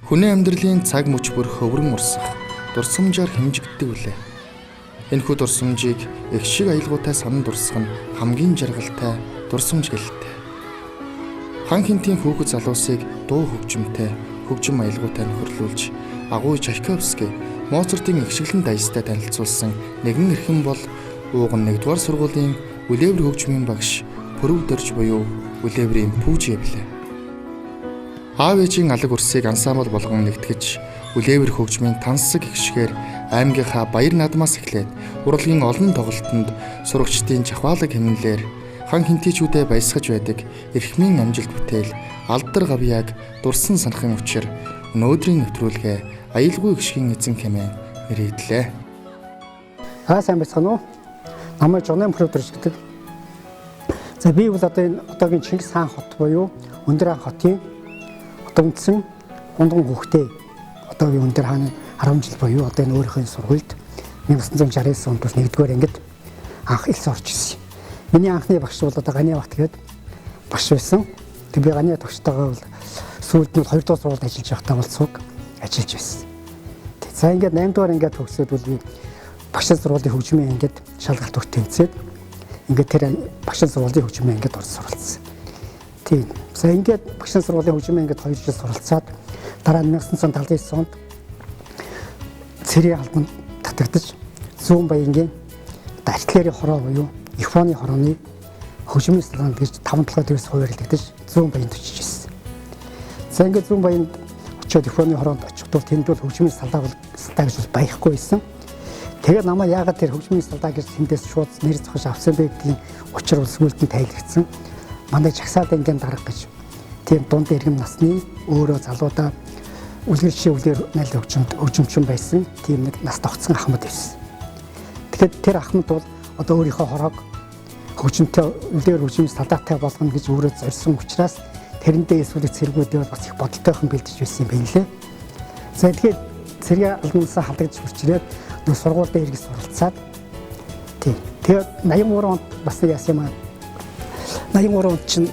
Хүний амьдралын цаг мөч бүр хөврөн урсах дурсамжаар хэмжигддэг үлээ. Энэхүү дурсамжийг эх шиг аялгаутай санан дурсах нь хамгийн жаргалтай дурсамж гэлтэй. Хан хинтийн хүүхэд залуусыг дуу хөгжимтэй, хөгжим аялгаутай нөхөрлүүлж, агуу Чайковский, Моцартын эгшиглэн даястай танилцуулсан нэгэн эрхэм бол ууган 1-р сургуулийн үлээвэр хөгжмийн багш Пүрэв Дорж буюу үлээврийн Пүүжээ билээ. Аав ээжийн алаг урсыг ансамбл болгон нэгтгэж үлээвэр хөгжмийн тансаг эгшгээр аймгийнхаа баяр наадмаас эхлээд урлагийн олон тоглолтод сурагчдын чахваалаг хэмнэлээр хан хинтийчүүдээ баясгаж байдаг эрхмийн амжилт бүтээл алдар гавьяаг дурсан санахын учир өнөөдрийн нэвтрүүлгээ аялгүй гишгийн эзэн хэмээн мэрэгдлээ. Аа, сайн байцгаана уу? Намайг Жонын Пүрэв Дорж гэдэг. За, би бол одоо энэ одоогийн Чингис хаан хот буюу Өндөр хаан хотын одоо үндсэн Гундган хүүхдээ одоогийн Өндөр хааны 10 жил буюу одоо энэ өөрийнхөө сургуульд 1969 онд бол 1-р ангид анх элс орж ирсэн. Миний анхны багш бол одоо Ганиа Бат гээд багш байсан. Тэг би Ганиа багштайгаа бол сүүлд нь 2 дугаар сургуульд ажиллаж байхдаа бол цуг ажиллаж байсан. За, ингээд 8 дугаар ангиад төгсөөд бол би багшийн сургуулийн хөгжмийн ангид шалгалт өгт тэнцээд ингээд тэр багшийн сургуулийн хөгжмийн ангид орж суралцсан. Тийм. За, ингээд багшийн сургуулийн хөгжмийн ангид 2 жил суралцаад дараа нь 1979 онд цэргийн албанд татагдаж Зүүн Баянгийн артиллерийн хороо буюу Японы хорооны хөгжмийн салаанд гэж 5 толгой дээрс хуваарлагдаж Зүүн Баянд очиж ирсэн. За, ингээд Зүүн Баянд очиод Японы хороонд очихдоо тэнд бол хөгжмийн салаа бол салаа гэж бол байхгүй байсан. Тэгээд намайг яагаад тэр хөгжмийн салаа гэж тэндээс шууд нэр зохиж авсан бэ гэдгийн учир бол сүүлд нь тайлэгдсэн. Манай жагсаал ангийн дарга гэж тийм дунд иргэм насны өөрөө залуудаа үлгэр жишээ үлгээр найл хөгжимчин байсан тийм нэг нас тогтсон ахмад байсан. Тэгэхээр тэр ахмад бол одоо өөрийнхөө хороог хөгжимтэй үлгээр хөгжмийн салаатай болгоно гэж өөрөө зорьсон учраас тэрэндээ эсвэл цэргүүдээ бол бас их бодолтойхон бэлдэж байсан юм байна лээ. За, тэгэхээр цэргийн албанасаа халдаж хүрчрээд нөх сургууль дээр иргэн суралцаад, тийм. Тэгээд 83 онд бас нэг яасан юм аа. 83 онд чинь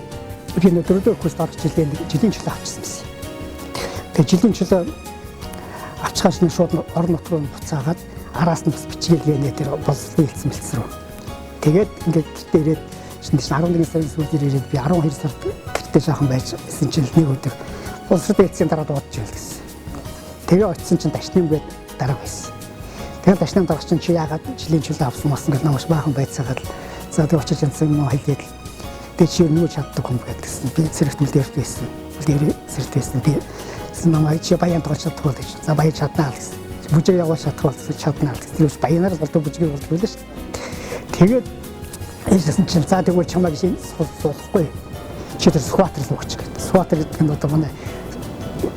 би нөө дөрөвдүгээр курст орох жилийн жилийн чөлөө авчихсан байсан. Тэгээд жилийн чөлөө авчихаас нь шууд орон нутг руу буцаагаад араас нь бас бичгэлгээ тэр боловсролын хэлсэн бэлтсэн рүү. Тэгээд ингээд гэртээ ирээд чинь 11 сарын сүүлд ирээд би 12 сард гэртээ жаахан байж байсан чинь нэг өдөр боловсролын хэлцийн дараа дуудаж байл гэсэн. Тэгээ очисон чинь дашним гээд дарга байсан. Тэгээд дашним дарга чинь чи яагаад жилийн чөлөө авсан болсон гэж намайг баахан байцаагаад, за тэг очиж янзсан юм хэлээд, тэг чи юу чаддаг юм гэдгсэн. Би цэрэгт үлдээрт байсан. Үлдээр цэрэгт байсан. Би намайг чи баян тоглож чаддаг бол гэж. За, баян чаднаа л гэсэн. Бүжиг явуул чадах бол чаднаа л гэсэн. Тэр баянаар болдог бүжиг болдог байлаа шүү. Тэгээд ээжсэн чинь за тэгвэл чамайг суулгахгүй. Чи тэр Сүхбаатар руу очих гэдэг. Сүхбаатар гэдэг нь одоо манай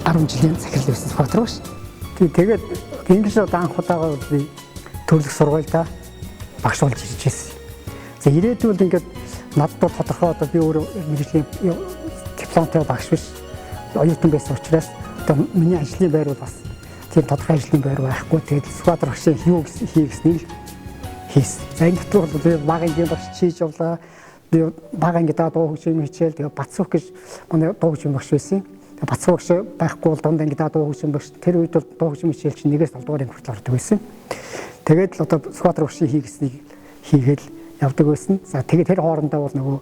10 жилийн захирал байсан Сүхбаатар ба ш. Тэгээд ингэж одоо анх удаага би төрлөх сургуульдаа багш болж ирж байсан. За, ирээдүйд ингээд надад бол тодорхой одоо би өөрөө мэргэжлийн дипломтой багш биш. Оюутан байсан учраас одоо миний ажлын байр бол бас тийм тодорхой ажлын байр байхгүй. Тэгээд Сүхбаатар багшийн юу хий гэснийг л хийсэн. За, энэ дотор бол би бага ангийн багш чийж явлаа. Би бага ангидаа дуу хөгжим хичээл, тэгээд Бацуух гэж манай дуу хөгжим багш байсан. Тэгээд Бацуух багш байхгүй бол дунд ангидаа дуу хөгжим багш, тэр үед бол дуу хөгжим хичээл чинь 1-ээс 7 дугаар анги хүртэл ордог байсан. Тэгээд л одоо Сүхбаатар багшийн хий гэснийг хийгээл явдаг байсан. За, тэгээд тэр хоорондоо бол нөгөө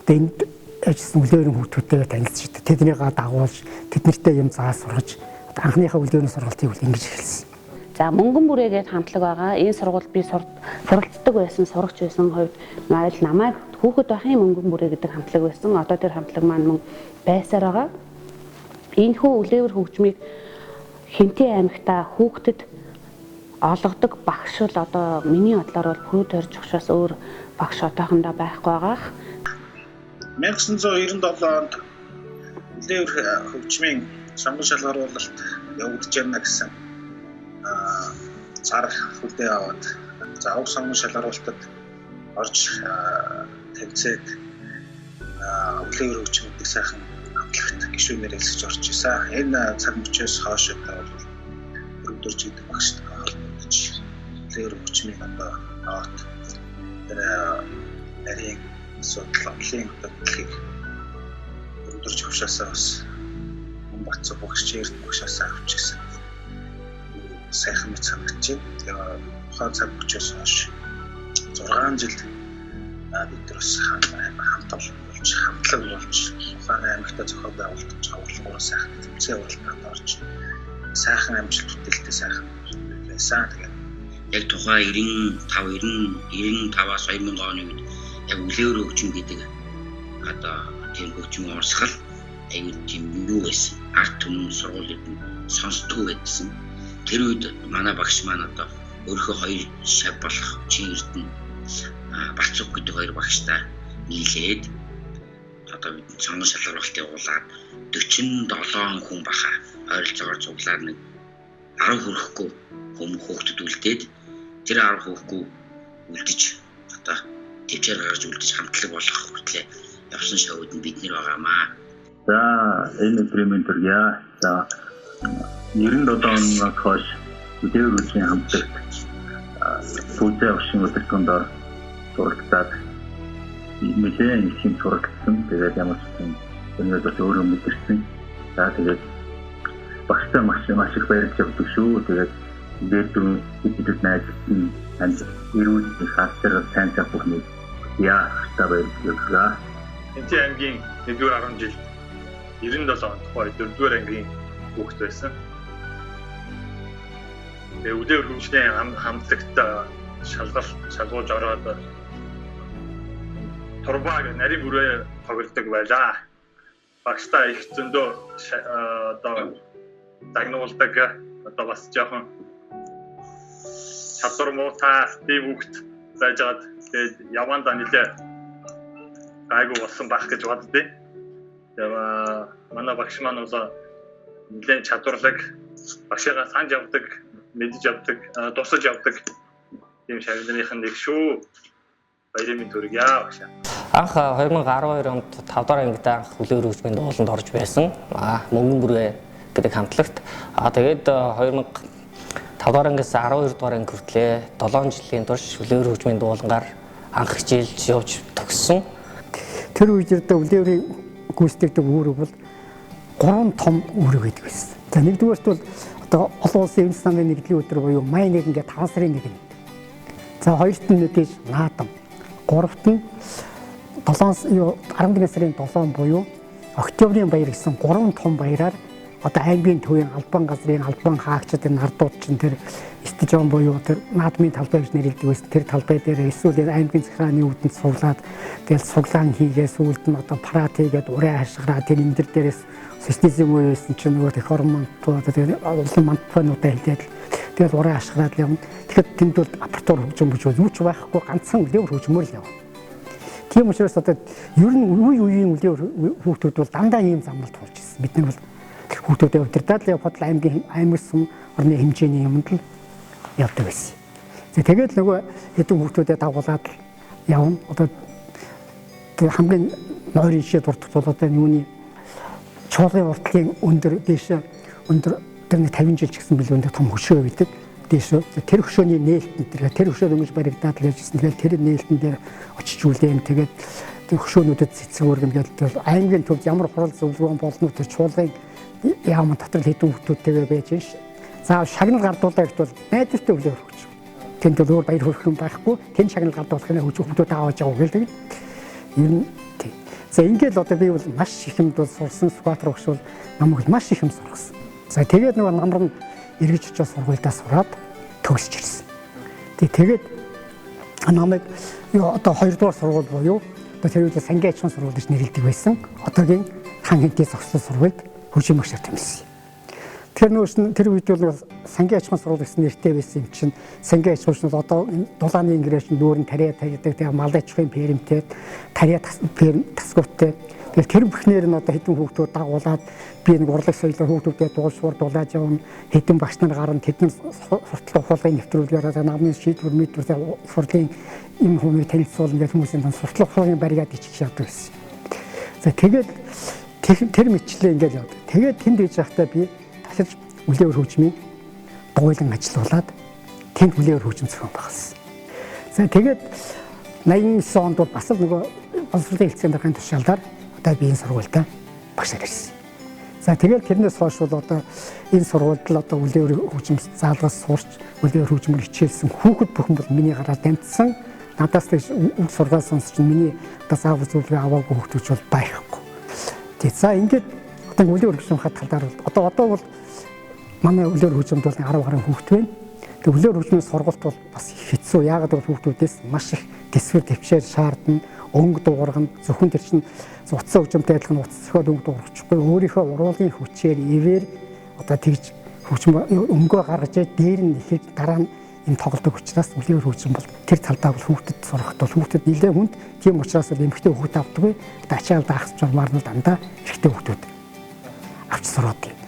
одоо энд ажилласан үлээврийн хүүхдүүдтэйгээ танилцж, тэднийгээ дагуулж, тэднэртэй юм заа сургаж, одоо анхныхаа үлээврийн сургалтыг бол ингэж эхэлсэн. За, мөнгөн бүрээгээд хамтлаг байгаа. Энэ сургуульд би суралцдаг байсан, сурагч байсан хувьд найл намайг хүүхэд байхын мөнгөн бүрээ гэдэг хамтлаг байсан. Одоо тэр хамтлаг маань мөн байсаар байгаа. Энэхүү үлээвэр хөгжмийг Хэнтийн аймагта хүүхдэд олгодог багш бол одоо миний бодлоор бол Пүрэв Дорж багшаас өөр багш одоохондоо байхгүй байгаах. 1997 онд үлээвэр хөгжмийн сонгон шалгаруулалт явагдаж байна гэсэн зар хүлээ аваад, за уг сонгон шалгаруулалтад орж тэнцээд үлээвэр хөгжим гэдэг сайхан хамтлагт гишүүнээр элсэж орж исэн. Энэ цаг мөчөөс хойш одоо бол Пүрэв Дорж гэдэг багштай холбогдож үлээвэр хөгжмийн одоо нот тэр нарийн асуудал онлын одоо дэлхийг Пүрэв Дорж багшаасаа бас Бацуу багш, Эрдэнэ багшаас авч гисэн сайхан мэт санагдаж байна. Тэгээ тухайн цаг мөчөөс хойш 6 жил бид нар бас хамт олон болж, хамтлаг болж, тухайн аймагт зохион байгуулалт авралгаараа сайхан тэмцээн уралдаанд орж сайхан амжилт бүтээлтэй сайхан байсан. Тэгээд яг тухайн 95 95-аас 2000 оны үед яг үлээвэр хөгжим гэдэг одоо тийм хөгжмийн урсгал аюул тийм юу байсан. Ард түмэн сургууль хэдэн сонсдгоо байсан. Тэр үед манай багш маань одоо өөрийнхөө хоёр шав болох Чин Эрдэнэ Балцуг гэдэг хоёр багштай нийлээд одоо бид сонгон шалгаруулалт явуулаад 47 хүн баха ойролцоогоор цуглаад нэг 10 хүрэхгүй хүүхдүүд үлдээд тэр 10 хүүхдгүй үлдэж одоо төвчээр гарч үлдэж хамтлаг болох хүртлээр явсан шоуд нь бид нэр байгаамаа. За энэ өдрийн мэнд төргийа. За 97 оноос хойш Үлээвэр хөгжмийн хамтлагт Пүүзээ багшийн удирдлагын дор суралцаад нэлээд их юм суралцсан. Тэгээд ямар ч юм энэс бас өөрөө мэдэрсэн. За тэгээд багштай маш их баярлж явдаг шүү. Тэгээд дээд дөрөв хэд найз нь эрүүл хасар сайн цаг бүхнийг яа та баярлалаа. Хэнтий аймгийн 1-р 10 жил 97 он тухай 4-р ангийн хүүхэд байсан. Тэгээ үлээвэр хөгжлийн хамтлагт шалгуулж ороод турбаг нарийн бүрээ тоглодог байлаа. Багштай их зөндөө одоо загнуулдаг, одоо бас жоохон чадвар муутай тийм хүүхэд байжгаад тэгээд явандаа нэлээ гайгүй болсон байх гэж боддیں۔ Тэгээ манай багш маань бол нэлээд чадварлаг, багшигаа санаж явдаг, мэдж явдаг, дурсаж явдаг тийм шавнырынх нь нэг шүү. Баярын минь төргийа багшаа. Анх 2012 онд 5 дугаар ангид анх үлээвэр хөгжмийн дууланд орж байсан. Мөнгөн бүрээ гэдэг хамтлагт. Тэгээд 2005 дугаар ангиас 12 дугаар анги хүртлээ 7 жилийн турш үлээвэр хөгжмийн дуулангаар анх хичээлж явж төгссөн. Тэр үед ердөө үлээврийн гүйцэтгэдэг үүрэг бол 3 том үүрэг байдаг байсан. За нэгдүгээрт бол одоо олон улсын эмч намын нэгдлийн өдөр буюу май 1 ингээд 5 сарын 1-нд. За хоёрт нь мэдээж наадам. Гуравт нь 11 сарын 7 буюу октябрийн баяр гэсэн 3 том баяраар одоо аймгийн төвийн албан газрын албан хаагчдын нардууд чинь тэр стадион буюу тэр наадмын талбай гэж нэрлэдэг байсан. Тэр талбай дээр эсвэл аймгийн захиргааны үүдэнд сууглаад тэгэл суглаан хийгээ сүүлд нь одоо парад хийгээд ураа хашгираа тэр энэ дээрээс социализм үе байсан чинь нөгөө их орон мантуу одоо тэр улан мантуунуудаа хилээд тэгэл ураа хашгираад явна. Тэгэхэд тэнд бол аппаратур хөгжим гэж юу ч байхгүй, ганцхан үлээвэр хөгжмөр л явна. Тийм учраас одоо ер нь үе үеийн үлээвэр хүүхдүүд бол дандаа ийм замналт болж ирсэн. Бид нар бол хүүхдүүдэд удирдаад л явхад л аймгийн аймаг сум орны хэмжээний юмд л явдаг байсан. За тэгээд нөгөө хэдэн хүүхдүүдэд дагуулад л явна. Одоо тэр хамгийн нойрын жишээ дурдах бол одоо юуны чуулгын уртлын өндөр дээш өндөр тэр нэг 50 жил ч гэсэн бил өндөр том хөшөө байдаг. Дээш тэр хөшөөний нээлтэн тэр хөшөө дөнгөж баригдаад л яжсэн. Тэгээд тэр нээлтэн дээр очиж үлээн тэгээд тэр хөшөөнүүдэд цэцэг өргөн гэдэг аймгийн төвд ямар хурал зөвлөгөөн болно тэр чуулгын яам дотор л хэдэн хүүхдүүдтэйгээ байж ш. За шагнал гардуулаа гэхэд бол найдвартай үлээр хөгж. Тэнд бол өөр баяр хөөрөх юм байхгүй. Тэнд шагнал гардуулах нь хөгж хүүхдүүд аваад явах гэлдэг. Ер нь тий. За ингээд л одоо би бол маш их юм бол сурсан. Сүхбаатар багш бол намайг маш их юм сургасан. За тэгээд нөгөө намар нь эргэж очиж сургуульдаа сураад төгсөж ирсэн. Тэгээд намайг одоо 2 дугаар сургууль буюу одоо тэр үед сангийн аж ахуйн сургууль гэж нэрлэдэг байсан. Одоогийн хан хэнтийн зогсол сургуульд хөгжим багшаар тэмэлсэн. Тэр нөөс тэр үед бол сангийн аж ахуйн сургууль гэсэн нэртэй байсан юм чинь сангийн аж ахуйч нь одоо дулааны ингэрээч нүүрэн тариа тавьдаг, тэгээ мал аж ахуйн фермтэй, тариа ферм тасгуутай. Тэгэл тэр бүхнээр нь одоо хэдэн хүүхдүүд дагуулад би нэг урлаг соёлоор хүүхдүүдэд дуулшуур дулааж явна, хэдэн багш нар гарна, тэдний суртал ухуулгын нэвтрүүлгээр намын шийдвэр мэдвэр сурлын юм хүмүүийг танилцуулна гэх хүмүүсийн суртал ухуулгын бариад ичих явдаг гэсэн. За тэгээд тэр мэтлээ ингээл явдаг. Тэгээд тэнд иж байхдаа би дахиж үлээвэр хөгжмийн дуйлан ажилуулад тэнд үлээвэр хөгжим зохион байгуулсан. За тэгээд 89 онд бол бас л нөгөө боловсролын хэлтсийн даргын тушаалаар одоо би энэ сургуультай багшаар ирсэн. За тэгэл тэрнээс хойш бол одоо энэ сургуульд л одоо үлээвэр хөгжим заалгаас сурч үлээвэр хөгжмөр хичээлсэн хүүхэд бүхэн бол миний гараар дамжсан. Надаас тэгж үг сургаал сонсч миний одоо заавал зөвлөгөө аваагүй хүүхдүүд бол байхгүй. Тэг за ингээд одоо үлээвэр хөгжим хат талаар бол одоо бол манай үлээвэр хөгжимд бол 10 гаруй хүүхэд байна. Тэг үлээвэр хөгжмийн сургалт бол бас хэцүү. Яагаад гэвэл хүүхдүүдээс маш их төсвөр төвчээр шаардна, өнгө дуугаргана. Зөвхөн тэр чинь утсан хөгжимтэй адилхан утас зөхиод өнгө дуугарчихгүй. Өөрийнхөө уруулын хүчээр ивээр одоо тэгж хөгжим өнгөө гаргаж дээр нь ихийг дараа нь юм тоглодог учраас үлээвэр хөгжим бол тэр талдаа бол хүүхдэд сурахад бол хүүхдэд нэлээд хүнд. Тийм учраас бол эмэгтэй хүүхд авдаггүй. Ачаал даах журмаар нь дандаа эрэгтэй хүүхдүүд авч сураад.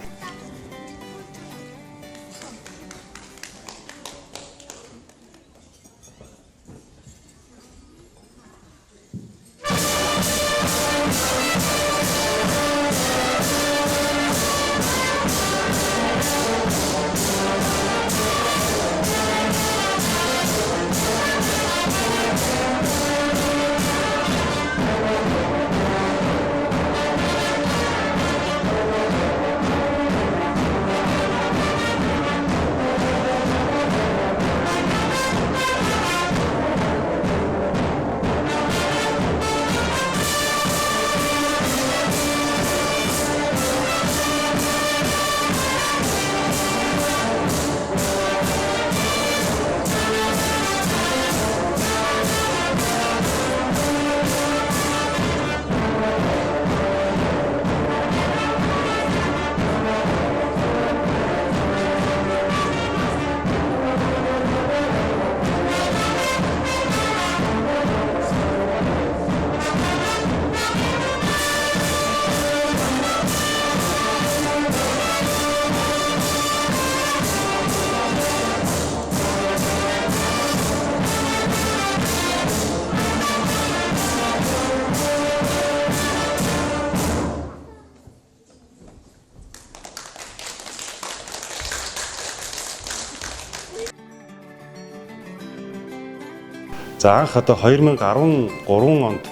За анх одоо 2013 онд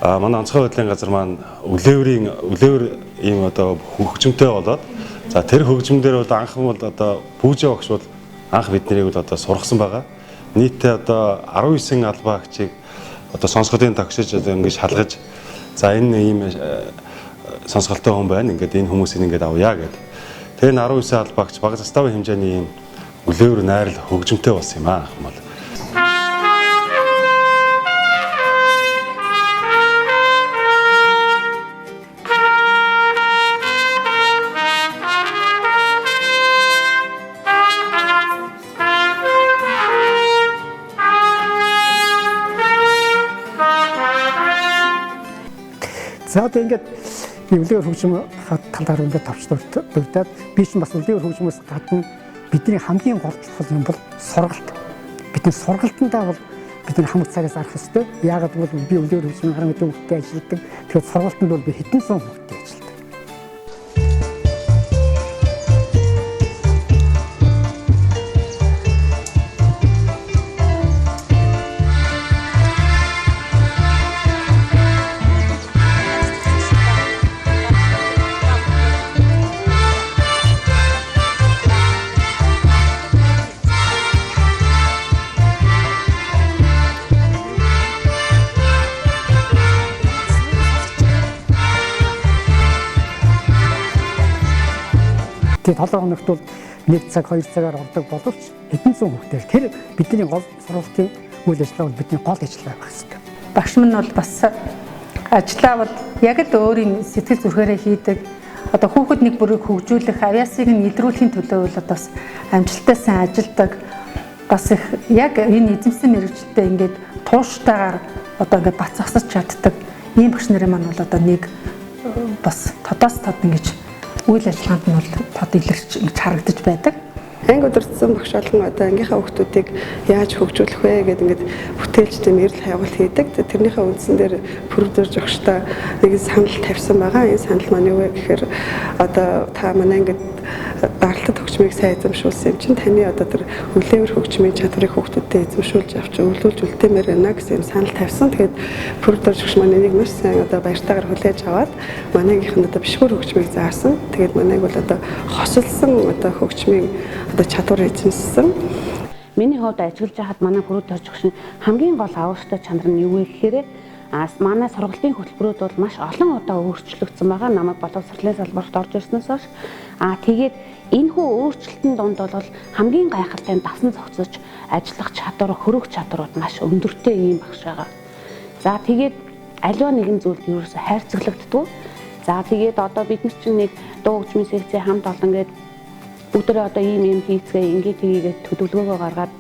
манай онцгой байдлын газар маань үлээвэр ийм одоо хөгжимтэй болоод за тэр хөгжим дээр бол анх бол одоо Пүүжээ багш бол анх бид нарыг бол одоо сургасан байгаа. Нийтдээ одоо 19 албаа агчийг одоо сонсголын тогшиж одоо ингэж шалгаж за энэ ийм сонсголтой хүн байна. Ингээд энэ хүмүүсийг ингээд авъя гэд. Тэр 19 албаа агч бага заставын хэмжээний ийм үлээвэр найрал хөгжимтэй болсон юм аа анх бол. За одоо ингээд би үлээвэр хөгжим талаар ингээд товч дурдаад би чинь бас үлээвэр хөгжмөөс гадна бидний хамгийн гол чухал юм бол сургалт. Бидний сургалтандаа бол бид нар хамаг цагаас арах ёстой. Яагаад гэвэл би үлээвэр хөгжмийн 10 хэдэн хүүхдтэй ажилладаг. Тэгэхээр сургалтанд бол би хэдэн сум хүүхдтэй ажилладаг. Тэгээ 7 хоногт бол 1 цаг 2 цагаар ордог боловч хэдэн зуун хүүхдээр тэр бидний гол сургалтын үйл ажиллагаа бол бидний гол ажиллагаа байх хэрэгтэй. Багш минь бол бас ажлаа бол яг л өөрийн сэтгэл зүрхээрээ хийдэг. Одоо хүүхэд нэг бүрийг хөгжүүлэх, авьяасыг нь илрүүлэхийн төлөө бол одоо бас амжилттай сайн ажилдаг. Бас их яг энэ эзэмсэн мэргэжилтэд ингээд тууштайгаар одоо ингээд бац зогсож чаддаг. Ийм багш нарын маань бол одоо нэг бас тодоос тод ингэж үйл ажиллагаанд нь бол тод илэрч ингэж харагдаж байдаг. Анги удирдсан багш олон одоо ангийнхаа хүүхдүүдийг яаж хөгжүүлэх вэ гэдэг ингээд бүтээлч тийм эрэл хайгуул хийдэг. Тэрнийхээ үндсэн дээр пүрвдэрж огштой нэг санал тавьсан байгаа. Энэ санал маань юу вэ гэхээр одоо та манай ангид даралтад хөгжмийг сайн эзэмшүүлсэн юм чинь таны одоо тэр үлээвэр хөгжмийн чадварыг хүүхдүүдэд эзэмшүүлж авч өвлүүлж үлдээмээр байна гэсэн юм санал тавьсан. Тэгээд Пүрдорж багш маань энийг маш сайн одоо баяртайгаар хүлээж аваад манайгийнх нь одоо бишгүүр хөгжмийг заасан. Тэгээд манайг бол одоо хосолсон одоо хөгжмийн одоо чадвар эзэмссэн. Миний хувьд ажиглаж байхад манай Пүрдорж багш хамгийн гол авууштай чанар нь юу вэ гэхээр манай сургалтын хөтөлбөрүүд бол маш олон удаа өөрчлөгдсөн байгаа. Намайг боловсролын салбарт орж ирснээс хойш тэгээд энэхүү өөрчлөлтийн дунд бол хамгийн гайхалтай нь дасан зохицож ажиллах чадвар, хөрөх чадварууд маш өндөртэй ийм багш байгаа. За тэгээд аливаа нэгэн зүйлд ерөөсө хайрцаглагддаггүй. За тэгээд одоо бид нар чинь нэг дуу хөгжмийн секцийн хамт олон гээд бүгдээрээ одоо ийм ийм хийцгээ ингээ тгийгээд төлөвлөгөөгөө гаргаад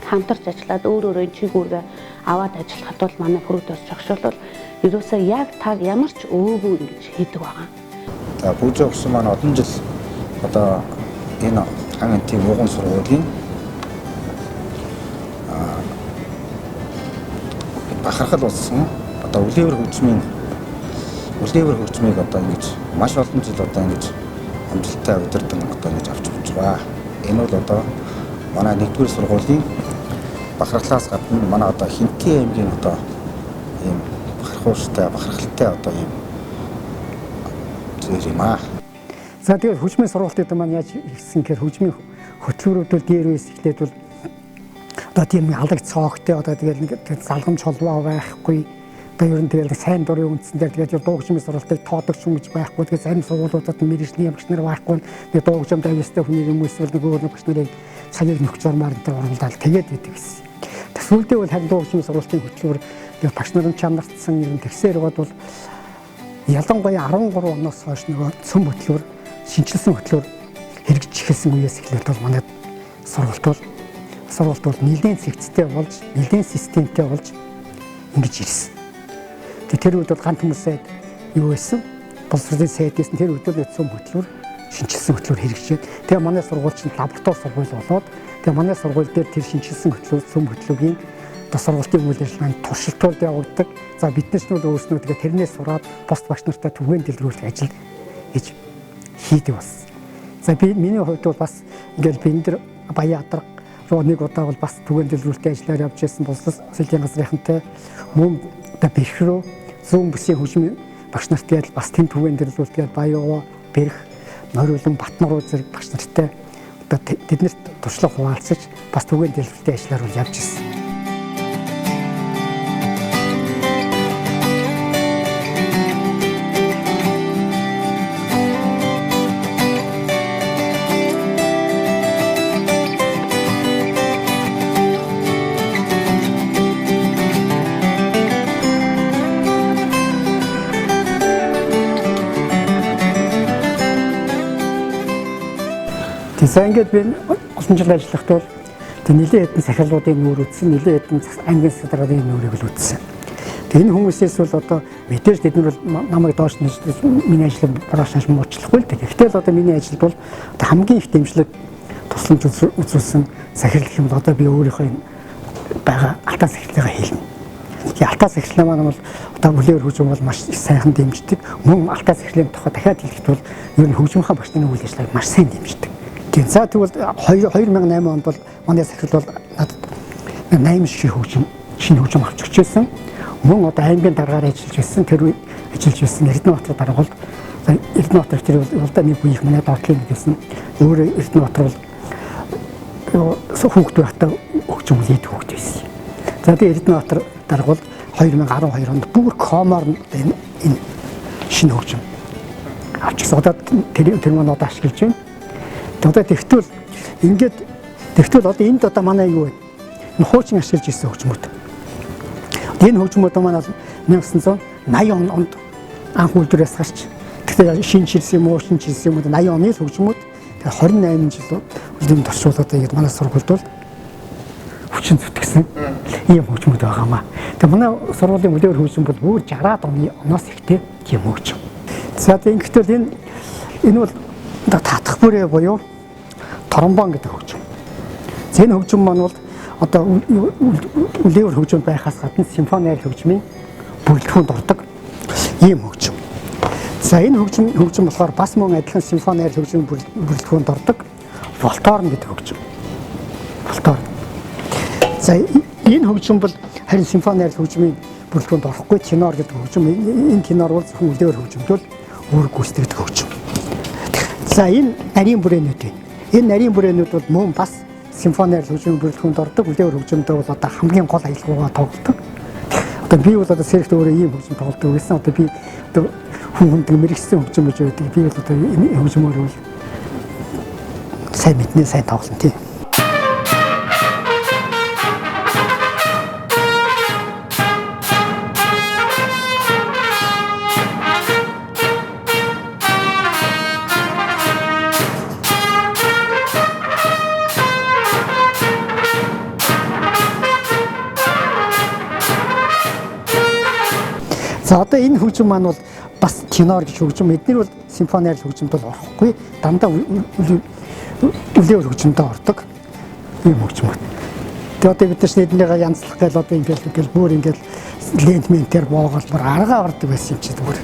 хамтарч ажиллаад өөр өөрийн чиг үүргээ аваад ажиллахад бол манай Пүрдорж багш бол ерөөсөө яг таг ямар ч өөгүй ингэж хийдэг байгаа. За Пүрдорж багш маань олон жил одоо энэ хан энтийн ууган сургуулийн бахархал болсон одоо үлээвэр хөгжмийг одоо ингэж маш олон жил одоо ингэж амжилттай удирдан одоо ингэж авч явж байгаа. Энэ бол одоо манай нэгдүгээр сургуулийн бахархлаас гадна манай одоо Хинтээ аймгийн одоо ийм бахархууштай, бахархалтай одоо ийм зүйл юм аа. За тэгээд хөгжмийн сургалтын маань яаж ихсэн гэхээр хөгжмийн хөтөлбөрүүд бол дээр үеэс эхлээд бол одоо тийм алаг цоогтой одоо тэгээд нэг залгамж холбоо байхгүй. Одоо ер нь тэгээд сайн дурын үндсэн дээр тэгээд дуу хөгжмийн сургалтыг тоодог юм гэж байхгүй. Тэгээд зарим сургуулиудад мэргэжлийн багш нар байхгүй. Тэгээд дуу хөгжмөд авьяастай хүнийг юм эсвэл нэг өөр нэг багш нарыг цагийг нөхч ормоор энэ оруулаад тэгээд идэг гэсэн. Сүүлдээ бол харин дуу хөгжмийн сургалтын хөтөлбөр тэгээд багш нар нь чанарцсан юм тэгсээр яваад бол ялангуяа 13 оноос хойш нөгөө цөм хөтөлбөр, шинэчилсэн хөтөлбөр хэрэгжиж эхэлсэн үеэс эхлээд бол манай сургалт бол нэлээн цэгцтэй болж, нэлээн системтэй болж ингэж ирсэн. Тэр үед бол ганц хүмүүсээ юу байсан? Боловсролын сайд байсан. Тэр үед бол цөм хөтөлбөр, шинэчилсэн хөтөлбөр хэрэгжээд тэгээ манай сургууль чинь лаборатори сургууль болоод тэгээ манай сургууль дээр тэр шинэчилсэн хөтөлбөр, цөм хөтөлбөрийн одоо сургалтын үйл ажиллагаанд туршилтууд явагддаг. За бид нар ч өөрснөө тэгээ тэрнээс сураад бус багш нартай түгээн дэлгэрүүлэх ажил гэж хийдэг болсон. За би миний хувьд бол бас ингээл би энэ дэр Баян Адарга руу нэг удаа бол бас түгээн дэлгэрүүлэлтийн ажлаар явж байсан боловсролын газрынхантай мөн одоо бэрх рүү зүүн бүсийн хөгжмийн багш нартай бас тэнд түгээн дэлгэрүүлэлтээр Баян, Бэрх, Нориулан, Батнуруу зэрэг багш нартай одоо тэднэрт туршлага хуваалцаж бас түгээн дэлгэрүүлэлтийн ажлаар бол явж ирсэн. За ингээд би олон жил ажиллахад бол нэлээд хэдэн сахирлуудын нүүр үзсэн, нэлээд хэдэн аймгийн засгийн нүүрийг л үзсэн. Тэгээ энэ хүмүүсээс бол одоо мэдээж тэд нар бол намайг доош нэж миний ажлыг барааш хаш муучлахгүй л дээ. Гэхдээ л одоо миний ажилд бол одоо хамгийн их дэмжлэг тусламж үзүүлсэн сахирал гэх юм бол одоо би өөрийнхөө байгаа алтан сахирлыгаа хэлнэ. Тэгээ алтан сахирлаа маань бол одоо үлээвэр хөгжим бол маш их сайхан дэмждэг. Мөн алтан сахирлын тухай дахиад хэлэхэд бол ер нь хөгжмийнхаа багш нарын үйл ажиллагааг маш сайн дэмждэг. За тэгвэл 2008 онд бол манай сахирал бол надад 8 ширхэг хөгжим, шинэ хөгжим авч өгчээсэн. Мөн одоо аймгийн даргаар ажиллаж байсан, тэр үед ажиллаж байсан Эрдэнэбаатар дарга бол Эрдэнэбаатар тэр бол одоо нэг үеих манай доотлын гэсэн. Өөрөө Эрдэнэбаатар бол хүүхэд байхдаа хөгжим үлээд хүүхэд байсан. За тэгээ Эрдэнэбаатар дарга бол 2012 онд бүр комоор энэ шинэ хөгжим авч ирсэн. Одоо тэр маань одоо ашиглаж байна. Одоо тэгтэл ингээд тэгтэл одоо энд одоо манай юу вэ? Энэ хуучин ашиглаж ирсэн хөгжмүүд. Энэ хөгжмүүд маань 1980 онд анх үйлдвэрээс гарч тэгтэл шинэчилсэн юм уу, шинэчилсэн юм уу 80 оны л хөгжмүүд. Тэгээ 28 жил үлийн туршуул одоо ингээд манай сургуульд бол хүчин зүтгэсэн ийм хөгжмүүд байгаамаа. Тэгээ манай сургуулийн үлээвэр хөгжим бол бүр 60-аад оны оноос ихтэй тийм хөгжим. За тэгээ ингэхдээ энэ бол татах бүрээ буюу тромбон гэдэг хөгжим. За энэ хөгжим маань бол одоо үлээвэр хөгжим байхаас гадна симфони хөгжмийн бүрэлдэхүүнд ордог ийм хөгжим. За энэ хөгжим болохоор бас мөн адилхан симфони найрал хөгжмийн бүрэлдэхүүнд ордог валторн гэдэг хөгжим. Валторн. За энэ хөгжим бол харин симфони найрал хөгжмийн бүрэлдэхүүнд орохгүй тенор гэдэг хөгжим. Энэ тенор бол зөвхөн үлээвэр хөгжимд бол үүрэг гүйцэтгэдэг хөгжим. За энэ нарийн бүрээнүүд байна. Энэ нарийн бүрээнүүд бол мөн бас симфони найрал хөгжмийн бүрэлдэхүүнд ордог үлээвэр хөгжимдөө бол одоо хамгийн гол аялгаугаа тоглодог. Одоо би бол одоо сэрэгт өөрөө ийм хөгжим тоглодог гэсэн. Одоо би одоо хүн хүндэг мэрэгсэн хөгжим гэж байдаг. Би бол одоо энэ хөгжмөөр бол сайн мэднэ, сайн тоглоно тийм. За одоо энэ хөгжим маань бол бас тенор гэж хөгжим. Эднэр бол симфони найрал хөгжимд бол орохгүй. Дандаа үлээвэр хөгжимдөө ордог ийм хөгжим. Тэгээ одоо бид нар эднийгээ янзлах гээл одоо ингээл бүр ингээл лент ментээр боогоол бүр аргаа ордог байсан юм чи бүр.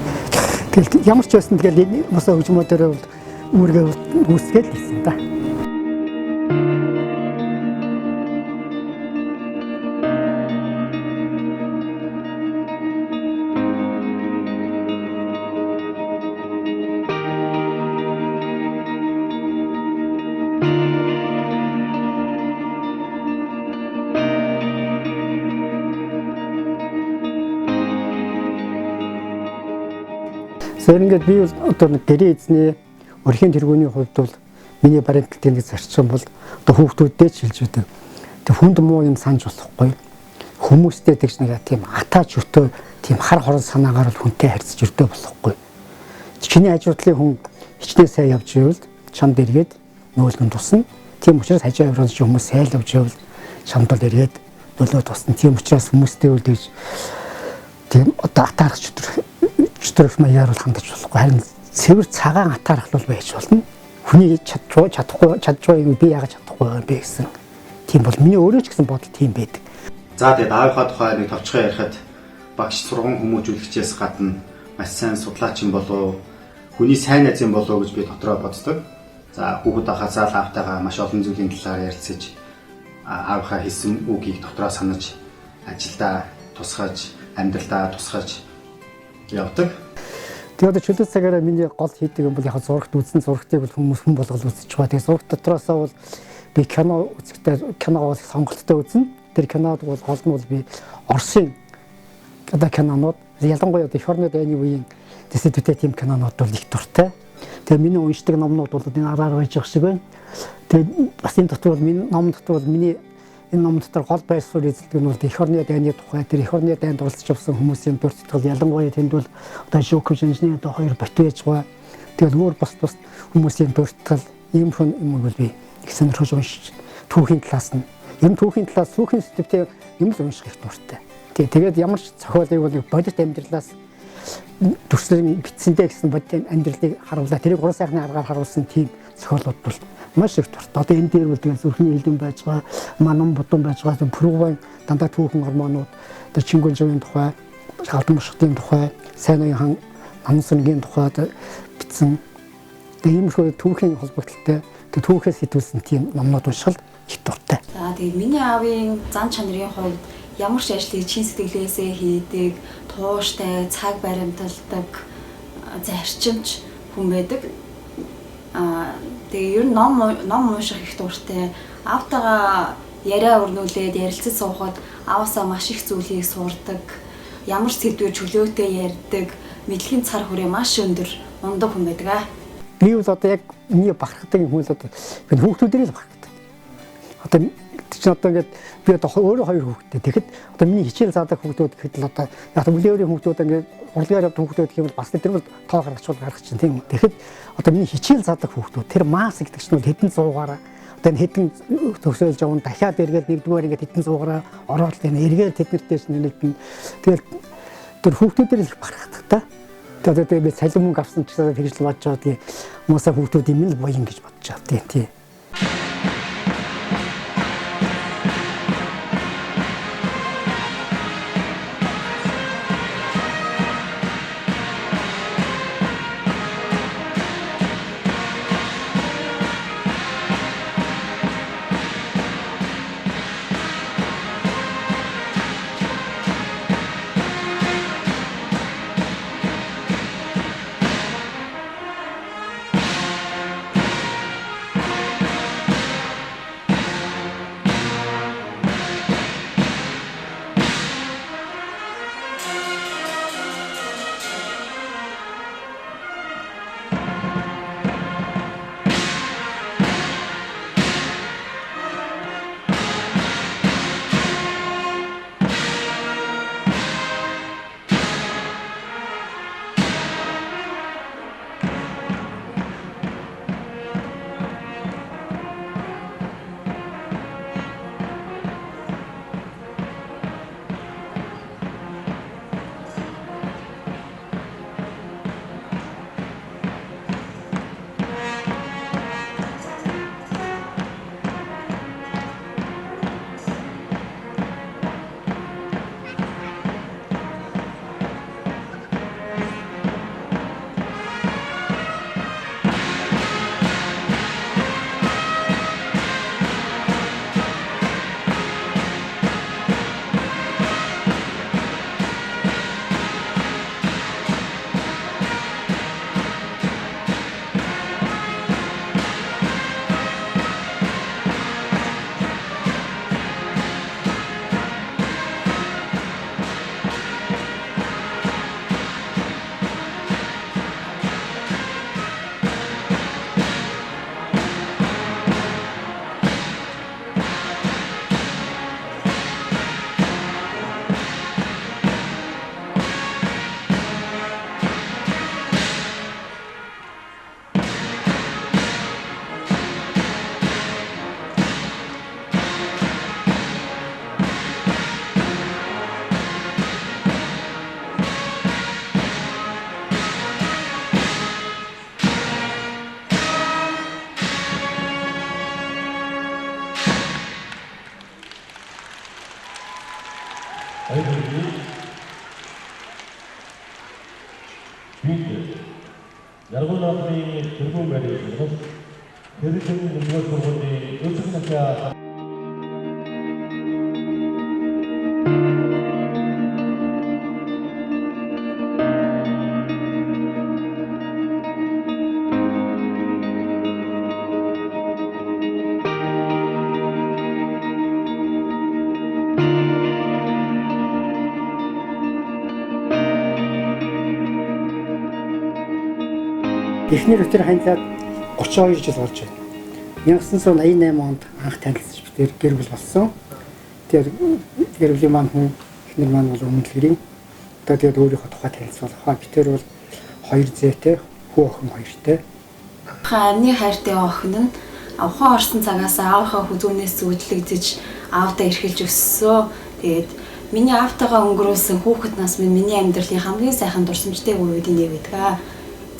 Тэгэл ямар ч байсан тэгэл энэ мосоо хөгжмөдөрөө бол үүргээ гүйцэтгэл хийсэн да. Тэгэхээр ингээд би одоо нэг гэрээ эзний өрхийн тэргүүний хувьд бол миний баримтлалын нэг зарчим бол одоо хүүхдүүддээ ч хэлж байдаг. Тэг хүнд муу юм санаж болохгүй. Хүмүүстэй тэгж нэг тийм атаа чөтөө тийм хар хорон санаагаар бол хүнтэй харьцаж өртөө болохгүй. Чиний хажуудлын хүн хичнээн сайн явж байвал чамд эргээд нөөлгөн тусна. Тийм учраас хажуу авирал чи хүмүүс сайн явж байвал чамд бол эргээд нөлөө тусна. Тийм учраас хүмүүстэй бол тэгж тийм одоо атаарх чөтгөр маягаар бол хандаж болохгүй. Харин цэвэр цагаан атаархал бол байж болно. Хүний чадахгүй чадж байгаа юм би яагаад чадахгүй байгаа юм бэ гэсэн. Тийм бол миний өөрөө ч гэсэн бодол тийм байдаг. За тэгээд аавынхаа тухай нэг товчхон ярихад багш сурган хүмүүжүүлэгчээс гадна маш сайн судлаач юм болов, хүний сайн найз юм болов гэж би дотроо боддог. За хүүхэд байхасаа л аавтайгаа маш олон зүйлийн талаар ярилцаж аавынхаа хэлсэн үгийг дотроо санаж ажилдаа тусгаж, амьдралдаа тусгаж явдаг. Тэгээ одоо чөлөө цагаараа миний гол хийдэг юм бол яг зурагт үзсэн зурагтыг бол хүмүүс хүн болгол үзэж байгаа. Тэгээ зурагт дотроосоо бол би кино үзэхдээ киногоо сонголттой үзнэ. Тэр кинод бол гол нь бол би Оросын одоо кинонууд ялангуяа одоо эх орны дайны үеийн төсөдтэй тийм кинонууд бол их дуртай. Тэгээ миний уншдаг номнууд бол энэ араар байж байгаа шиг байна. Тэгээ бас энэ дотор бол миний ном дотор бол миний энэ ном дотор гол байр суурь эзэлдэг нь бол эх орны дайны тухай тэр эх орны дайнд оролцож явсан хүмүүсийн дурсдгал ялангуяа тэнд бол одоо Жуков инженер одоо хоёр бот байж байгаа. Тэгэл өөр бус бус хүмүүсийн дурсдгал ийм хүн юм бол би их сонирхож уншиж түүхийн талаас нь ер нь түүхийн талаас түүхийн сэдвтэй юм л унших их дуртай. Тэгээд ямар ч зохиолыг бол бодит амьдралаас дүрслэн бичсэндээ гэсэн бодит амьдралыг харуулаа. Тэрийг гурван сайхны аргаар харуулсан тийм зохиолууд бол маш их дуртай. Одоо энэ дээр бол тэгэл зүрхний элдэн байж байгаа, манан будун байж байгаа, пүргвэн дандаа түүхэн гормонууд, тэр Чингүн живийн тухай, Галдан бушгтын тухай, сайн уян хан Намсангийн тухай бичсэн. Тэгээ иймэрхүү түүхийн холбогдлолтой, тэг түүхээс хитүүлсэн тийм номнууд уншихад их дуртай. За тэгээ миний аавын зан чанарын хувьд ямар ч ажлыг чин сэтгэлээсээ хийдэг, тууштай, цаг баримталдаг, зарчимч хүн байдаг. Тэгээ ер нь ном унших их дуртай. Аавтайгаа яриа өрнүүлээд ярилцаж суухад ааваасаа маш их зүйлийг сурдаг. Ямар ч сэдвээр чөлөөтэй ярьдаг, мэдлэгийн цар хүрээ маш өндөр ундаг хүн байдаг. Би бол одоо яг миний бахархдаг юм бол одоо би хүүхдүүдэрээ л бахархдаг. Одоо чи одоо ингээд би одоо өөрөө хоёр хүүхэдтэй. Тэгэхэд одоо миний хичээл заадаг хүүхдүүд гэхэд л одоо яг үлээврийн хүүхдүүд ингээд урлагаар явдаг хүүхдүүд гэх юм бол бас тэр бол тоо гаргачвал гаргах чинь тийм үү. Тэгэхэд одоо миний хичээл заадаг хүүхдүүд тэр масс гэдэг чинь бол хэдэн зуугаараа одоо энэ хэдэн төгсөөлж явна дахиад эргээд нэгдүгээр ингээд хэдэн зуугаараа ороод энэ эргээд тэднэртэй чинь нэгдэн. Тэгэл тэр хүүхдүүдээр л их бахархдаг та. Тэгээд одоо би цалин мөнгө авсан ч гэсэн тэгж л бодож байгаа. Тэгээ хүмүүсээ хүүхдүүд юм л буян гэж бодож байгаа тийм. Баяр хүргэе. Бид Яргуу наадмын тэргүүн байрны өмнөөс Тэрэгэн нэгдүгээр сургуулийн өсөх насны Эхнэр өтөр ханилаад 32 жил болж байна. 1988 онд анх танилцж бид гэр бүл болсон. Тэгээд гэр бүлийн маань хүн эхнэр маань бол өмнөлгөрийн. Одоо тэгээд өөрийнхөө тухай танилцуулах. Бид тэр бол 2 зээтэй, хүү охин хоёртой. Амны хайртай охин нь ухаан орсон цагаас аавынхаа хүзүүнээс зүудлэгдэж аавдаа эрхэлж өссөн. Тэгээд миний аавтайгаа өнгөрүүлсэн хүүхэд нас минь миний амьдралын хамгийн сайхан дурсамжтай үеүүдийн нэг байдаг.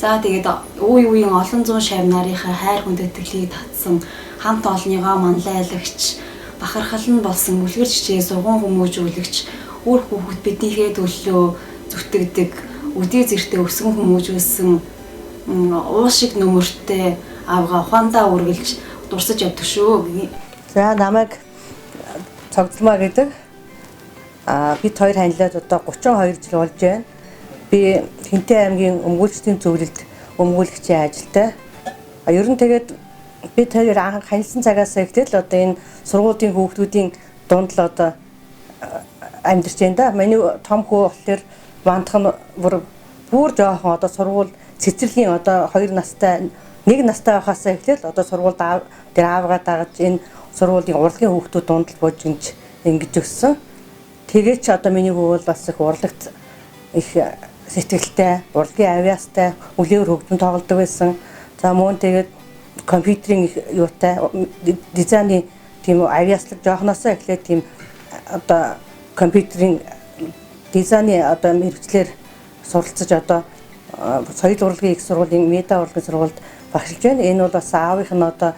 За тэгээд үе үеийн олон зуун шав нарынхаа хайр хүндэтгэлийг татсан хамт олонныгоо манлайлагч бахархал нь болсон үлгэр жижиг сургуун хүмүүжүүлэгч үр хүүхэд биднийхээ төлөө зүтгэдэг өдий зэртэй өсгөн хүмүүжүүлсэн уул шиг нүмертэй авга ухаандаа үргэлж дурсаж явдаг шүү. За намайг Цогцлмаа гэдэг. Бид хоёр ханилаад одоо 32 жил болж байна. Би Хинтээ аймгийн өмгөөлчдийн зөвлөлд өмгөөлөгчийн ажилтай. Ер нь тэгээд бид хоёр анх ханилсан цагаас эхлээл одоо энэ сургуулийн хүүхдүүдийн дунд л одоо амьдарч байна да. Миний том хүү болохоор мандах нь бүр жоохон одоо сургууль цэцэрлэгийн одоо 2 настай 1 настай байхаас эхлээл одоо сургуульд тэр аавгаа дагаж энэ сургуулийн урлагийн хүүхдүүд дунд л бууж ингэж өссөн. Тэгээд ч одоо миний хүү бол бас их урлагт их сэтгэлтэй, урлагийн авиастай, үлээвэр хөгжим тоглодог байсан. За мөн тэгээд компьютерийн юутай, дизайны тийм авиаслаг жоохноосоо эхлээд тийм одоо компьютерийн дизайны одоо мэргэжлээр суралцаж одоо соёл урлагийн их сургуулийн медиа урлагийн сургуульд багшилж байна. Энэ бол бас аавынх нь одоо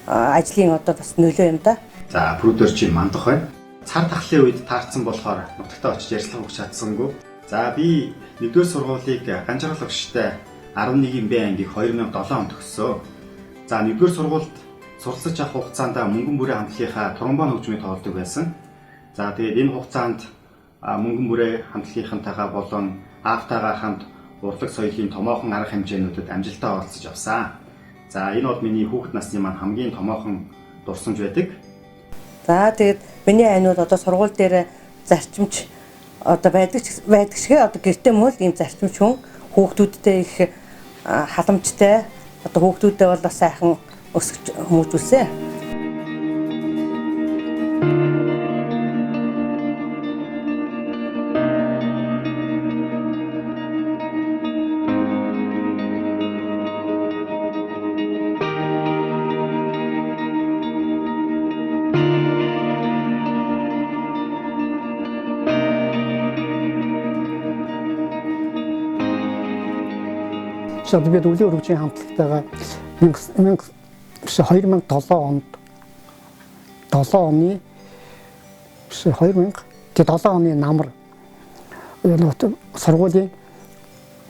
ажлын одоо бас нөлөө юм да. За продюсер чи мандах байна. Цар тахлын үед таарсан болохоор нутагтаа очиж ярьцлага өгч чадсангүй. За би нэгдүгээр сургуулийг Ганжаргал багштай 11-ийн Б ангийг 2007 онд төгссөн. За нэгдүгээр сургуульд суралцаж авах хугацаанд мөнгөн бүрээ хамтлагийнхаа тромбон хөгжмийг тоглодог байсан. За тэгээд энэ хугацаанд мөнгөн бүрээ хамтлагийнхантайгаа болон аавтайгаа хамт урлаг соёлын томоохон арга хэмжээнүүдэд амжилттай оролцож авсан. За энэ бол миний хүүхэд насны маань хамгийн томоохон дурсамж байдаг. За тэгээд миний айн бол одоо сургууль дээр зарчимч одоо байдаг шиг одоо гэртээ мөн л ийм зарчимч хүн хүүхдүүдтэй их халамжтай одоо хүүхдүүдээ бол бас сайхан өсгөж хүмүүжүүлсэн. Одоо бид үлээ өргөжийн хамтлагтайгаа 2007 онд 7 оны 2007 оны намар сургуулийн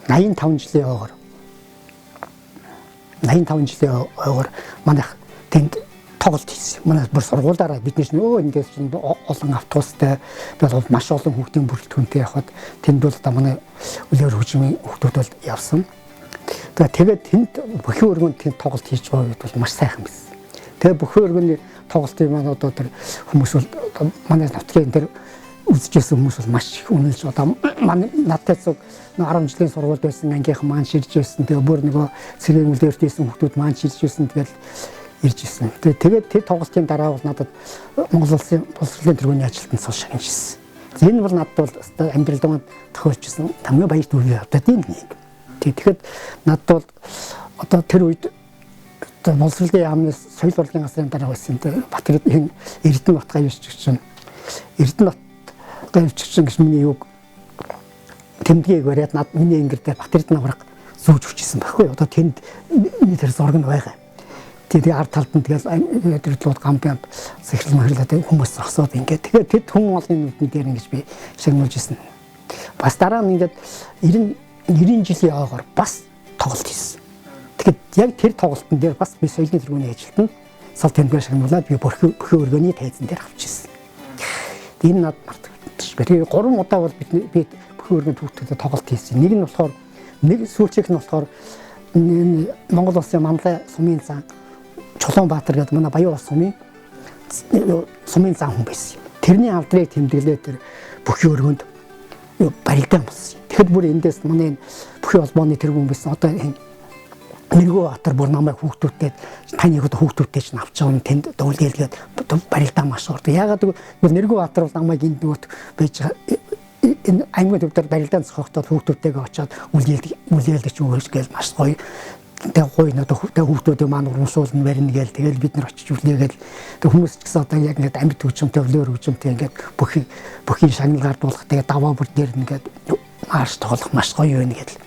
85 жилийн ойгоор 85 жилийн ойгоор манайх тэнд тоглолт хийсэн. Манай бүр сургуулаараа бид нар өө эндээс чинь олон автобустай бол маш олон хүүхдийн бүрэлдэхүүнтэй явхад тэнд бол одоо манай үлээ өргөжийн хүүхдүүд бол явсан. Тэгээд тэнд бүхэн өргөнд тэнд тоглолт хийж байгаа үед бол маш сайхан байсан. Тэгээд бүхэн өргөний тоглолтын маань одоо тэр хүмүүс бол манай нутгийн тэр үзэжсэн хүмүүс бол маш их үнэлж одоо манай надтай зүг 10 жилийн сургуульд байсан ангийнхан маань ширж байсан. Тэгээд бүр нөгөө цэргийн үлээрт байсан хүмүүс маань ширж байсан. Тэгээд ирж исэн. Тэгээд тэр тоглолтын дараа бол надад Монгол улсын боловсролын тэргүүний ажилтнаас цол шагнажсэн. Энэ бол надад бол амьдрал донд тохиолдсон хамгийн баярт үе явдал юм нэг. Тэгэхэд надад бол одоо тэр үед одоо боловсролын яамны соёл урлагийн газрын дараа байсан тэр Батэр энэ Эрдэнэбат гавьчч чинь Эрдэнэбат гавьчч чинь гэж миний юг тэмдгийг бариад над миний ингэр дээр Бат Эрдэнэ авраг зүүж өчсөн байхгүй. Одоо тэнд миний тэр зураг нь байгаа. Тэгээ ард талд нь тэгэл өдөрлүүд гам бям сэхрэл мөхрлээ хүмүүс зогсоод ингээд тэгээд тэд хүн олон нүдэн дээр ингэж би шагнуулж ирсэн. Бас дараа нь ингээд 90 жилийн ойгоор бас тоглолт хийсэн. Тэгэхээр яг тэр тоглолтын дээр бас би соёлын тэргүүний ажилтан сал тэмдгээр шагнуулаад би бүхэн өргөний тайзан дээр авч ирсэн. Энэ над мартагдчих. Тэгээ 3 удаа бол би бүхэн өргөний түүхтүүдэд тоглолт хийсэн. Нэг нь болохоор нэг сүүлчийнх нь болохоор Монгол улсын Манлай сумын зан Чулуунбаатар гэдэг манай Баян улс сумын зан хүн байсан. Тэрний алдрыг тэмдэглээд тэр бүхэн өргөнд баригдаан болсон. Тэгэхэд бүр эндээс манай бүхэн холбооны тэргүүн байсан. Одоо Нэргөө Баатар бүр намайг хүүхдүүдтэй таны хүүхдүүдтэй чинь авч байгаа юм тэнд дуулгэлгээд баригдаа маш урд. Яагаад гэвэл Нэргөө Баатар бол намайг энд нөгөөт байж энэ аймгийн төв дээр баригдаан зохиогдоод хүүхдүүдтэйгээ очиод үлээлдэг ч өгөөч гээл маш гоё. Тэгээ гоё надад хүүхдүүдээ маань урамшуулна барина гээл тэгэл бид нар очиж үлээгээл тэг хүмүүс ч гэсэн одоо яг ингээд амьд хөгжимтэй өвлөөр хөгжимтэй ингээд бүхий шагнал гардуулах тэгээ даваа бүр дээр ингээд марш тоглох маш гоё юм гээл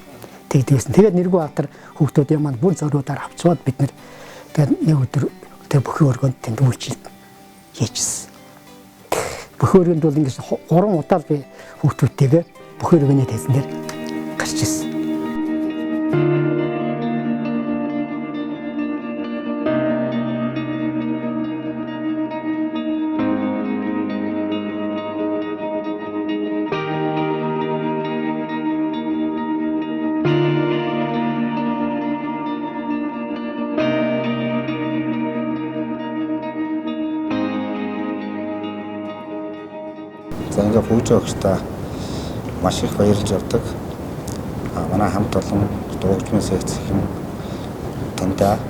тэгдэгсэн. Тэгээд Нэргүү Баатар хүүхдүүдийн маань бүр зориудаар авчваад бид нэр тэгээд нэг өдөр тэр бүхэн өргөнд тэнд үйлчлэл хийжсэн. Бүхэн өргөнд бол ингэж 3 удаа л би хүүхдүүдтэйгээ бүхэн өргөний тайзан дээр гарч ирсэн. За ингээ Пүүжээ багштай маш их баярлж явдаг. Манай хамт олон дуугчмын секц хэм таньда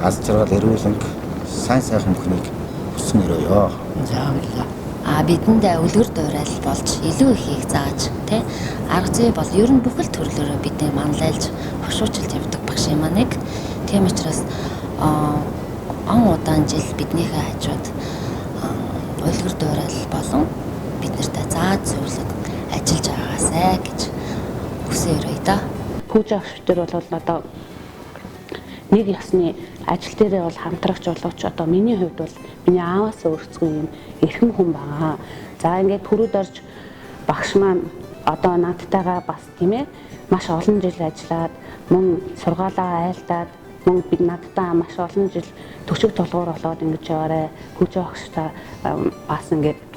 аз жаргал эрүүлэнг сайн сайхан бүхнийг хүсэн өрөөё. За баярлалаа. Бидэнд үлгэр дуурайл болж илүү ихийг зааж тэ арга зүй бол ер нь бүхэл төрлөөрөө бидний манлайлж хошуучилж явдаг багш юм аа нэг. Тийм учраас он удаан жил биднийхээ хажууд үлгэр дуурайл болон бид нартай зааж зөвлөд ажиллаж байгаасай гэж хүсэн өрөөе да. Пүүжээ багш дээр бол одоо нэг ёсны ажил дээрээ бол хамтрагч боловч одоо миний хувьд бол миний ааваас өөрсгүй юм эрхэм хүн байгаа. За ингээд төрүүд орж багш маань одоо надтайгаа бас тийм маш олон жил ажиллаад мөн сургаалаа айлдаад мөн бид надтай маш олон жил төшөг толгуур болоод ингэж яваарэ. Пүүжээ багштай бас ингээд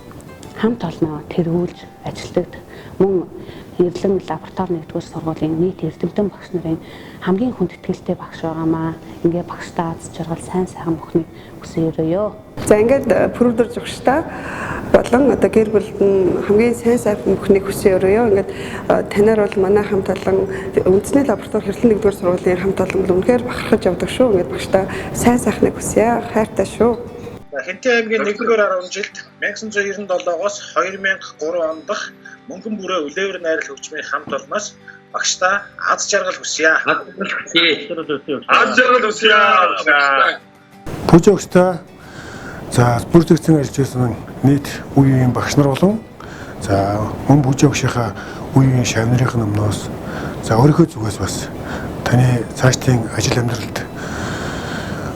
хамт олноо тэргүүлж ажилладаг. Мөн Эрлэн лаборатори нэгдүгээр сургуулийн нийт эрдэмтэн багш нарын хамгийн хүндэтгэлтэй багш байгаамаа. Ингээ багштай аз жаргал сайн сайхан бүхнийг хүсэн өрөөё. За ингээд Пүрүдэр зургчтай болон одоо гэр бүлд нь хамгийн сайн сайхан бүхнийг хүсэн өрөөё. Ингээд танаар бол манай хамт олон үндэсний лаборатори хэрлэн нэгдүгээр сургуулийн хамт олон бол үнэхээр бахархаж явдаг шүү. Ингээд багштай сайн сайхныг хүсье. Хайртай шүү. Хэнтэй аймгийн 1-р 10 жилд 1997-оос 2003 он дахь мөнгөн бүрээ үлээвэр найрал хөгжмийн хамт олноос багштай аз жаргал хүсье. Аз жаргал хүсье. Пүүжээ багштай за бүр зэгцэн ажиллаж байсан нийт үе үеийн багш нар болон за мөн Пүүжээ багшийнхаа үе үеийн шавь нарын өмнөөс за өөрийнхөө зүгээс бас таны цаашдын ажил амьдралд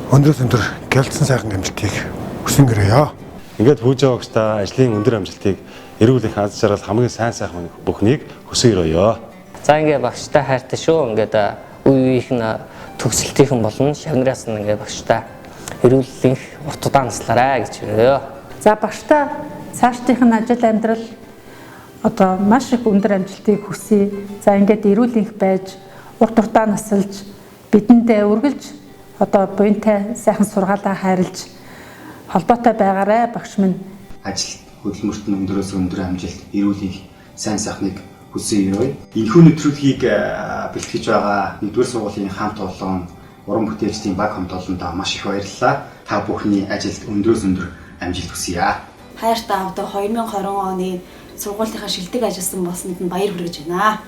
өндрөөс өндөр гялцсан сайхан амжилтыг хүсэн гэрээё. Ингээд Пүүжээ багштай ажлын өндөр амжилтыг эрүүл их аз жаргал хамгийн сайн сайхан бүхнийг хүсэн өрөөё. За ингээ багштай хайртай шүү. Ингээд үе үеийнх нь төгсөлтийнхэн болно. Шавь нараас нь ингээ багштай эрүүлэнх урт удаан наслаарай гэж өрөөё. За багштай цаашдынх нь ажил амьдрал одоо маш их өндөр амжилтыг хүсье. За ингээд эрүүлэнх байж урт удаан насалж бидэндээ үргэлж одоо буянтай сайхан сургаалаа хайрлж холбоотой байгаарай багш минь. Ажил хөдөлмөрт нь өндрөөс өндөр амжилт, эрүүл их сайн сайхныг хүсэн өрөөе. Энэхүү нэвтрүүлгийг бэлтгэж байгаа 1-р сургуулийн хамт олон уран бүтээлчдийн баг хамт олондоо маш их баярлалаа. Та бүхний ажилд өндрөөс өндөр амжилт хүсье. Хайртай аавда 2020 оны сургуулийнхаа шилдэг ажилласан болсонд нь баяр хүргэж байна.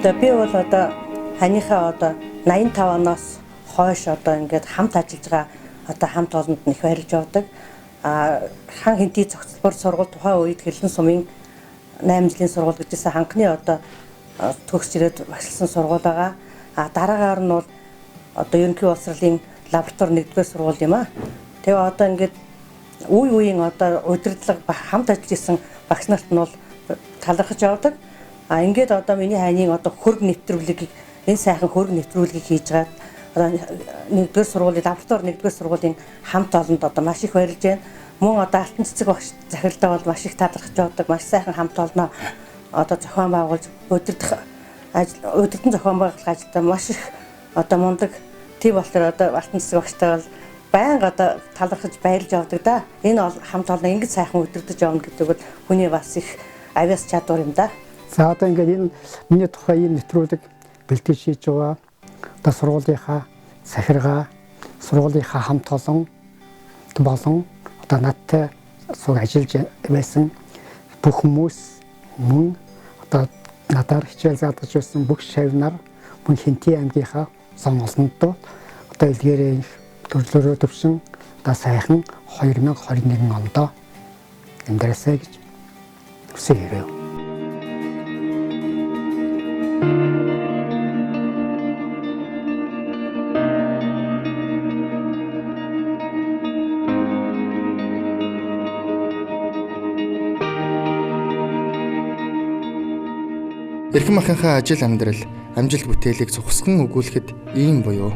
Одоо би бол одоо ханыхаа одоо 85 оноос хойш одоо ингээд хамт ажиллаж байгаа одоо хамт олонд нь их баярлж явдаг. Хан хэнтий цогцлбор сургууль тухайн үед Хэрлэн сумын 8 жилийн сургууль гэжсэн ханхны одоо төгсч ирээд багшлсан сургууль байгаа. Дараагаар нь бол одоо ерөнхий боловсролын лаборатори 1-р сургууль юм аа. Тэгээ одоо ингээд үе үеийн одоо удирдлага хамт ажиллаж исэн багш нарт нь бол талархаж явдаг. Ингээд одоо миний хайнын одоо хөрг нэвтрүүлгийг энэ сайхан хөрг нэвтрүүлгийг хийж байгаа одоо 1-р сургуулийн лаборатори 1-р сургуулийн хамт олонд одоо маш их баярлж байна. Мөн одоо алтан цэцэг багш захиралтай бол маш их талархаж явдаг. Маш сайхан хамт олноо одоо зохион байгуулж удирдах ажил удирдан зохион байгуулах ажилдаа маш их одоо мундаг. Тийм болохоор одоо алтан цэцэг багштай бол байнга одоо талархаж баярлж явдаг да. Энэ хамт олон ингэж сайхан удирдах явна гэдэг бол хүний бас их авиас чадвар юм да. За одоо ингээд энэ миний тухай энэ нэвтрүүлэг бэлтгэж хийж байгаа одоо сургуулийнхаа захиргаа, сургуулийнхаа хамт олон болон одоо надтай суг ажиллаж байсан бүх хүмүүс мөн одоо надаар хичээл заадаж байсан бүх шавнар мөн Хэнтий аймгийнхаа зам олондоо одоо илгээрээ төрлөөрөө төвшин одоо сайхан 2021 онд амьдраасай гэж хүсэж ирэв. Эрхэм ахынхаа ажил амьдрал, амжилт бүтээлийг цухсган өгүүлэхэд ийм буюу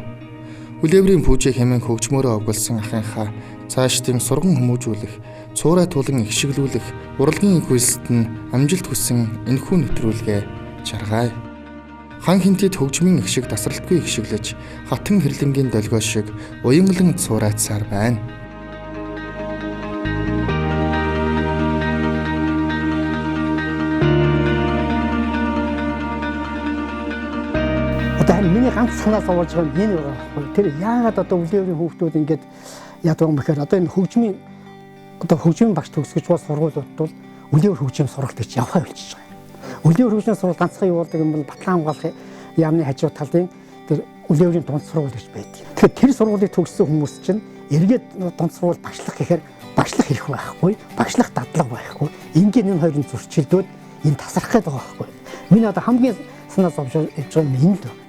Үлээврийн пүүжээ хэмээн хөгжмөөрөө овголсон ахынхаа цаашдын сурган хүмүүжүүлэх, цуурай тулан ихшиглүүлэх урлагийн их үйлсэд нь амжилт хүссэн энэхүү нэвтрүүлгээ чаргаая. Хан хинтэд хөгжмийн их шиг тасралтгүй ихшиглэж, хатан хэрлэнгийн долгио шиг уянгалан цуурайтсаар байна. Одоо харин миний ганц санаа зовоож байгаа нь энэ байгаа байхгүй. Тэр яагаад одоо үлээврийн хүүхдүүд ингээд яадаг юм бэхээр одоо энэ хөгжмийн одоо хөгжмийн багш төгсгөж байгаа сургуулиуд бол үлээвэр хөгжим сургалт гэж явхаа болчихж байгаа юм. Үлээвэр хөгжмийн сургалт ганцхан юу болдог юм бол Батлан хамгаалах яамны хажуу талын тэр үлээврийн дунд сургууль гэж байдаг. Тэгэхээр тэр сургуулийг төгссөн хүмүүс чинь эргээд дунд сургууль багшлах гэхээр багшлах хэрэг байхгүй, багшлах дадлага байхгүй. Ингээд энэ хоёрын зөрчилдөөд энэ тасрах гээд байгаа байхгүй. Миний одоо хамгийн санаа зовж байгаа юм энэ л байна.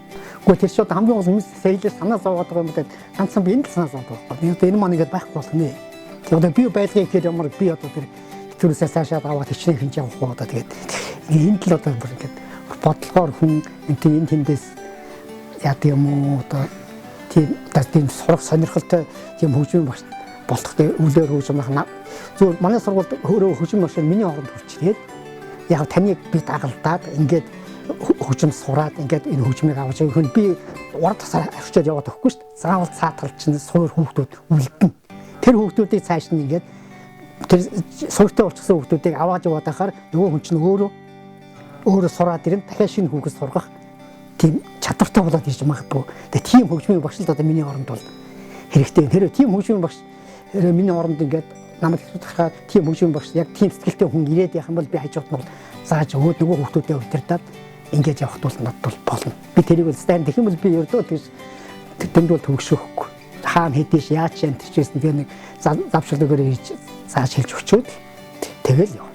Гэхдээ тэр чинь одоо хамгийн гол нь сэлээр санаа зовоод байгаа юм гэдэг ганцхан би энэ л санаа зовоод байгаа байхгүй. Би одоо энэ маань ингээд байхгүй болох нэ. Тэр одоо би байлгыг гэхээр ямар би одоо тэр хэтрүүсээ цаашаа аваад хичнээн хинж явах уу одоо тэгээд энэ л одоо бүр ингээд бодлогоор хүн энэ тэндээс яад юм уу одоо тийм одоо тийм сурах сонирхолтой тийм хөгжмийн багш болох үлээр хөгжим байх зүгээр манай сургуульд өөрөө хөгжим багш миний оронд хүрчээд яг таныг би дагалдаад ингээд хөгжим сураад ингээд энэ хөгжмийг авч байгаа хүн би урд тасаар авчиад яваад өгөхгүй шүү дээ. Заавал цаатал чинь суур хүүхдүүд үлдэнэ. Тэр хүүхдүүдийг цааш нь ингээд тэр суурьтай болчихсон хүүхдүүдийг аваад яваад байхаар нөгөө хүн чинь өөрөө өөрөө сураад ирэн дахиад шинэ хүүхэд сургах тийм чадвартай болоод ирж магадгүй. Тэгээ тийм хөгжмийн багш л одоо миний оронд бол хэрэгтэй. Тэр тийм хөгжмийн багш миний оронд ингээд намайг хэвчээд тийм хөгжмийн багш яг тийм сэтгэлтэй хүн ирээд явах юм бол би хажууд нь бол зааж өгөөд нөгөө хүүхдүүдэд удирдаад ингээд явахд бол надад бол болно. Би тэрийг бол stand гэх юм бол би ердөө тэгж тэнд бол төгшөхгүй. Хаана хэдийш яаж ч амтэрчээсэн тэгээ нэг завшил өгөөрэй гэж зааж хэлж өчөөд тэгэл явна.